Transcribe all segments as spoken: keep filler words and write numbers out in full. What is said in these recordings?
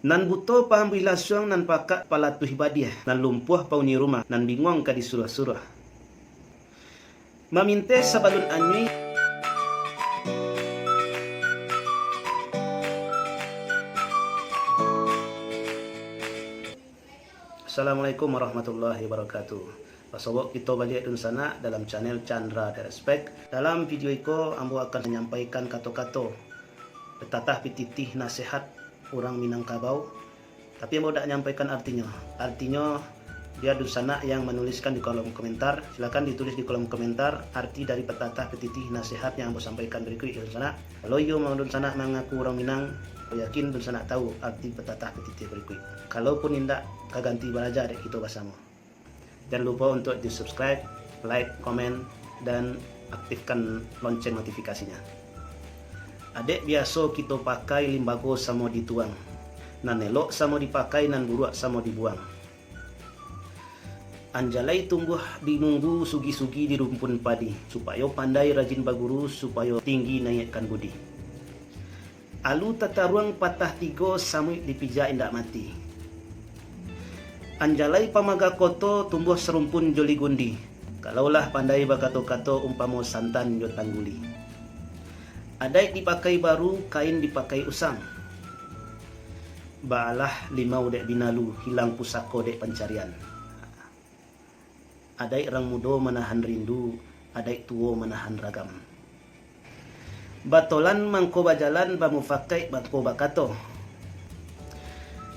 Nan buto pahambuih lasuang, nan pakak palatuih badiah, nan lumpuah pauni rumah, nan binguang ka disuruah-suruah. Maminteh sabalun anyuik. Assalamualaikum warahmatullahi wabarakatuh. Basobok kito baliak dunsanak dalam channel Chandra The Respect. Dalam video iko, ambo akan manyampaikan kato-kato, petatah pititih nasihat urang Minangkabau. Tapi ambo dak nyampaikan artinyo. Artinyo, biar dunsanak yang manuliskan di kolom komentar. Silakan ditulis di kolom komentar arti dari petatah pititih nasihat yang ambo sampaikan barikuik, dunsanak. Kalau iyo dunsanak mangaku urang Minang, ambo yakin dunsanak tahu arti petatah pititih barikuik. Kalaupun indak, ka ganti balaja dek kito basamo. Jan lupo untuak di-subscribe, like, komen, dan aktifkan lonceng notifikasinya. Adek biaso kito pakai limbago samo dituang, nan elok samo dipakai, nan buruak samo dibuang. Anjalai tumbuah di munggu, sugi-sugi di rumpun padi, supayo pandai rajin baguru, supayo tinggi naiakkan budi. Alu tataruang patah tigo, samuik dipijak indak mati. Anjalai pamaga koto, tumbuah sarumpun jo ligundi. Kalau lah pandai bakato-kato, umpamo santan jo tangguli. Adaik dipakai baru, kain dipakai usang. Baalah limau dek binalu, hilang pusako dek pancarian. Adaik rang mudo manahan rindu, adaik tuo manahan ragam. Batolan mangko bajalan, bamufakaik mangko bakato.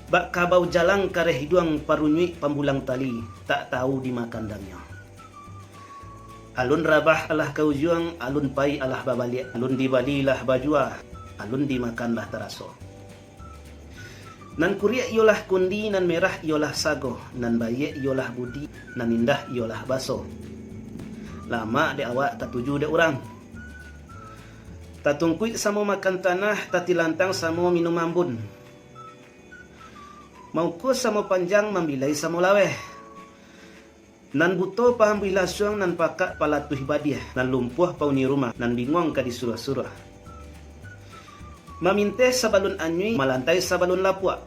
Bak kabau jalang kareh iduang, parunyuik pambulang tali, tak tahu di ma kandangnyo. Alun rabah alah ka ujuang, alun pai alah babaliak, alun dibali lah bajua, alun dimakan lah taraso. Nan kuriak iyolah kundi, nan merah iyolah sago, nan baiak iyolah budi, nan indah iyolah baso. Lamak dek awak, tatuju dek urang. Tatungkuik samo makan tanah, tatilantang samo minum ambun. Mauko samo panjang, mambilai samo laweh. Nan buto pahambuih lasuang, nan pakak palatuih badiah, nan lumpuah pauni rumah, nan binguang ka disuruah-suruah. Maminteh sabalun anyuik, malantai sabalun lapuak,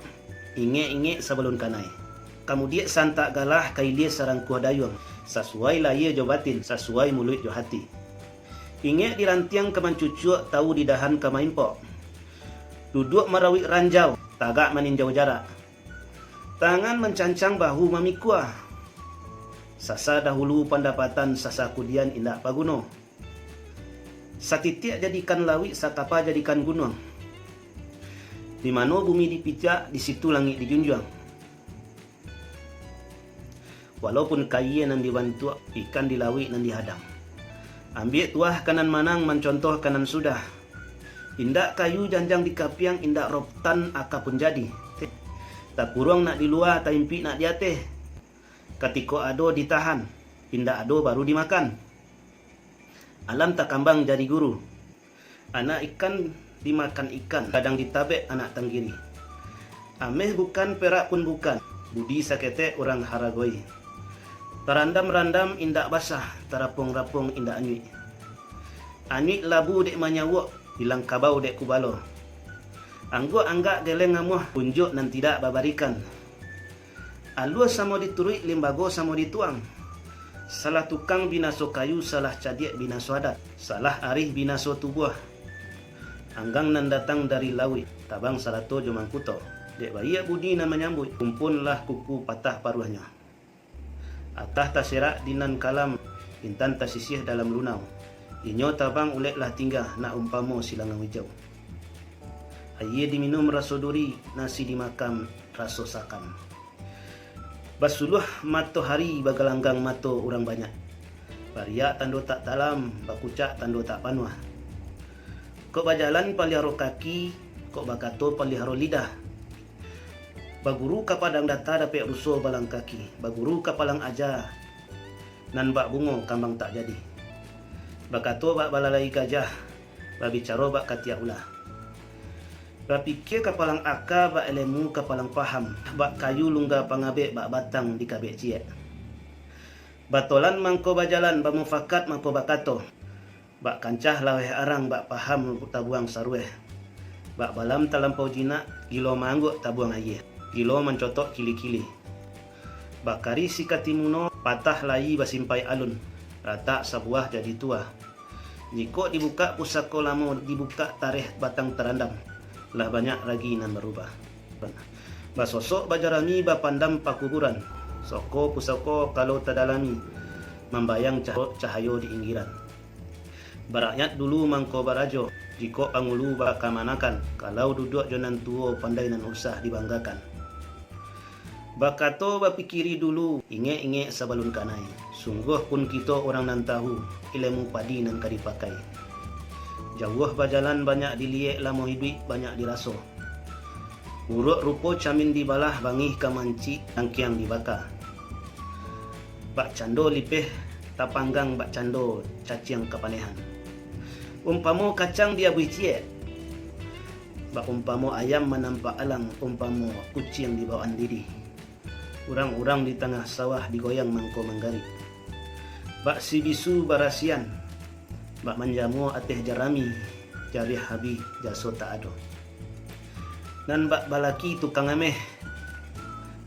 ingek-ingek sabalun kanai. Ka mudiak santak galah, ka ilia sarangkuah dayuang, sasuai lahia jo batin, sasuai muluik jo hati. Ingek di rantiang ka mancucuak, tawu di dahan ka maimpok. Duduak marawik ranjau, tagak maninjau jarak. Tangan mancancang, bahu mamikua. Sasa dahulu pandapatan, sasa kudian indak paguno. Satitiak jadikan lawik, sakapa jadikan gunuang. Di mano bumi dipijak, di situ langik dijunjuang. Walaupun kayia nan dibantuak, ikan di lawik nan dihadang. Ambiak tuah ka nan manang, mancontoh ka nan sudah. Indak kayu janjang dikapiang, indak rotan aka pun jadi. Takuruang nak di lua, taimpik nak di ateh. Katiko ado ditahan, indak ado baru dimakan. Alam takambang jadi guru. Anak ikan dimakan ikan, gadang ditabek anak tanggiri. Ameh bukan, perak pun bukan, budi saketek urang haragoi. Tarandam-randam indak basah, tarapuang-rapuang indak anyuik. Anyuik labu dek manyawok, bilang kabau dek kubalo. Angguak anggak geleng amuah, unjuak nan tidak babarikan. Alua samo dituruik, limbago samo dituang. Salah tukang binaso kayu, salah cadiak binaso adat, salah arih binaso tubuah. Anggang nan datang dari lauik, tabang sarato jo mangkuto. Dek baiak budi nan manyambuik, rumpunlah kuku patah paruahnyo. Atah taserak di nan kalam, intan tasisiah dalam lunau. Inyo tabang ulek lah tingga, nak umpamo silangang wijau. Ayie diminum raso duri, nasi dimakan raso sakam. Basuluah matohari, bagalanggang mato urang banyak. Bariak tando tak talam, bakucak tando tak panuah. Kok bajalan paliharo kaki, kok bakato paliharo lidah. Baguru ka padang data dapek ruso balang kaki, baguru ka palang aja nan bak bungo kambang tak jadi. Bakato bak balalai gajah, babicaro bak katiak ulah. Bapikia kapalang aka, bak elemu kapalang paham, bak kayu lungga pangabek, bak batang dikabek ciek. Batolan mangko bajalan, bamufakat mangko bakato. Bak kancah laweh arang, bak paham tabuang sarueh. Bak balam talampau jinak, gilo maanggok tabuang ayie, gilo mancotok kili-kili. Bakarih si katimuno, patah lai basimpai alun, ratak sabuah jadi tua. Jikok dibukak pusako lamo, dibukak tareh batang tarandam, lah banyak ragi nan barubah. Basosok bajarami bapandam pakuburan, soko pusako kalau tadalami, mambayang caho-, cahayo di inggiran. Barakyat dulu mangko barajo, jikok pangulu bakamanakan, kalau duduak jo nan tuo pandai nan usah dibanggakan. Bakato bapikiri dulu, ingek-ingek sabalun kanai. Sungguah pun kito urang nan tahu, ilemu padi nan ka dipakai. Jauah bajalan banyak diliek, lamo iduik banyak diraso. Buruak rupo camin dibalah, bangih ka mancik, tangkiang dibaka. Bak cando lipeh tapanggang, bak cando caciang kapanehan. Umpamo kacang diabuih ciek, bak umpamo ayam manampak alang, umpamo kuciang dibawaan lidi. Urang-urang di tangah sawah digoyang mangko manggarik. Bak si bisu barasian, bak manjamua ateh jarami, jariah habih, jaso tak ado. Nan bak balaki tukang ameh,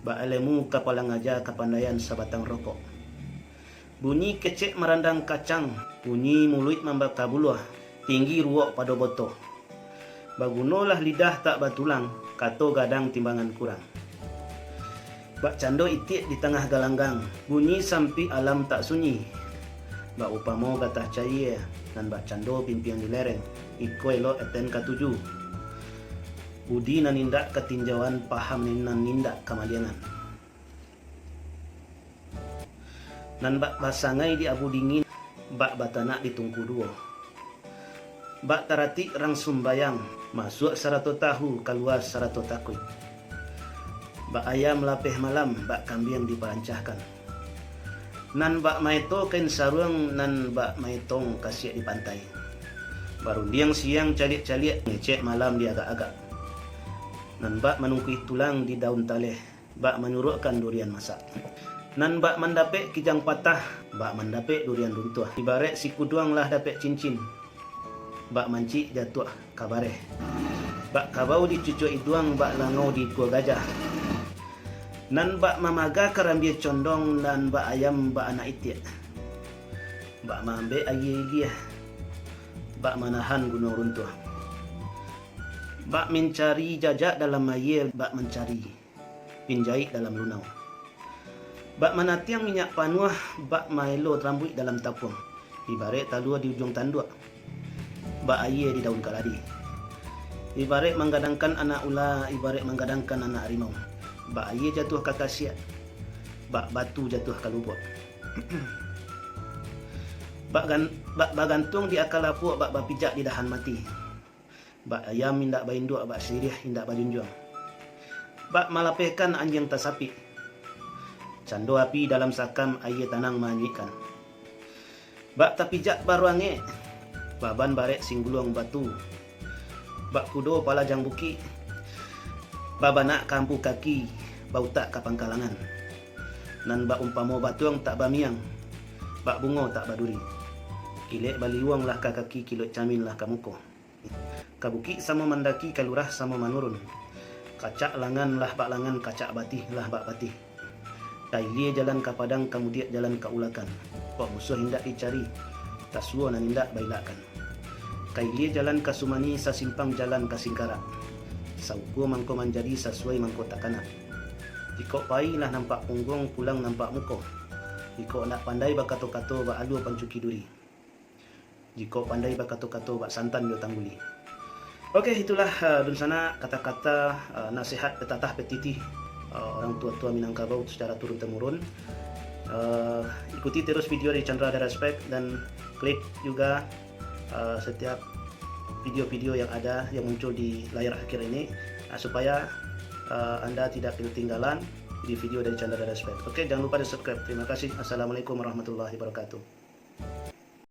bak alemu kapalo ngaja, kapandaian sabatang rokok. Bunyi kecek marandang kacang, bunyi muluik mambaka buluah, tinggi ruwok pado boto. Bagunolah lidah tak batulang, kato gadang timbangan kurang. Bak cando itiak di tangah galanggang, bunyi sampik alam tak sunyi. Bak upamo gatah cayie, nan bak cando pimpiang di lereng, iko elok eten katuju. Budi nan indak katinjauan, paham nan indak kamaliangan. Nan bak basangai di abu dingin, bak batanak di tungku duo. Bak taratik rang sumbayang, masuak sarato tahu, kalua sarato takuik. Bak ayam lapeh malam, bak kambiang diparancahkan. Nan bak maeto kain saruang, nan bak maetong kasiak di pantai. Barundiang siang caliak-caliak, ngecek malam diagak-agak. Nan bak manungkuih tulang di daun taleh, bak manyuruakkan durian masak. Nan bak mandapek kijang patah, bak mandapek durian runtuah. Ibarek si kuduang lah dapek cincin, bak mancik jatuah ka bareh. Bak kabau di cucuak iduang, bak langau di ikua gajah. Nan bak mamaga karambia condong, nan bak ayam bak anak itiak. Bak maambek ayie iliah, bak manahan gunuang runtuah. Bak mancari jajak dalam ayie, bak mancari pinjaik dalam lunau. Bak manatiang minyak panuah, bak maelo rambuik dalam tapuang. Ibarek talua di ujuang tanduak, bak ayie di daun kaladi. Ibarek manggadangkan anak ula, ibarek manggadangkan anak harimau. Bak ayie jatuah ka kasiak, bak batu jatuah ka lubuak. Bak gan-, bak bagantuang di aka lapuak, bak bapijak di dahan mati. Bak ayam indak bainduak, bak siriah indak bajunjuang. Bak malapehkan anjiang tasapik. Cando api dalam sakam, ayie tanang maanyuikkan. Bak tapijak baruangek, baban barek singguluang batu. Bak kudo palajang bukik, babanak ka ampu kaki, bautak ka pangkalangan. Nan bak umpamo batuang tak bamiang, bak bungo tak baduri. Kilek baliuang lah ka kaki, kilek camin lah ka muko. Ka bukik samo mandaki, ka lurah samo manurun. Kacak langan lah bak langan, kacak batih lah bak batih. Ka ilia jalan ka padang, ka mudiak jalan ka ulakan. Kok musuah indak dicari, tasuo nan indak bailakkan. Ka ilia jalan ka sumani, sasimpang jalan ka singkarak. Saukua mangko manjadi, sasuai mangko takana. Jikok pai lah nampak pungguang, pulang nampak muko. Jikok ndak pandai bakato-kato, baalua pancuki duri. Jikok pandai bakato-kato, bak santan jo tangguli. Oke, itulah, eh, dunsanak kata-kata, eh, nasihat petatah petitih, eh, orang tua-tua Minangkabau secara turun-temurun. Eh, ikuti terus video dari Chandra The Respect dan klik juga, eh, setiap video-video yang ada, yang muncul di layar akhir ini, eh, supaya, eh, anda tidak ketinggalan di video dari Chandra The Respect. Oke, jangan lupa di-subscribe. Terima kasih. Assalamualaikum warahmatullahi wabarakatuh.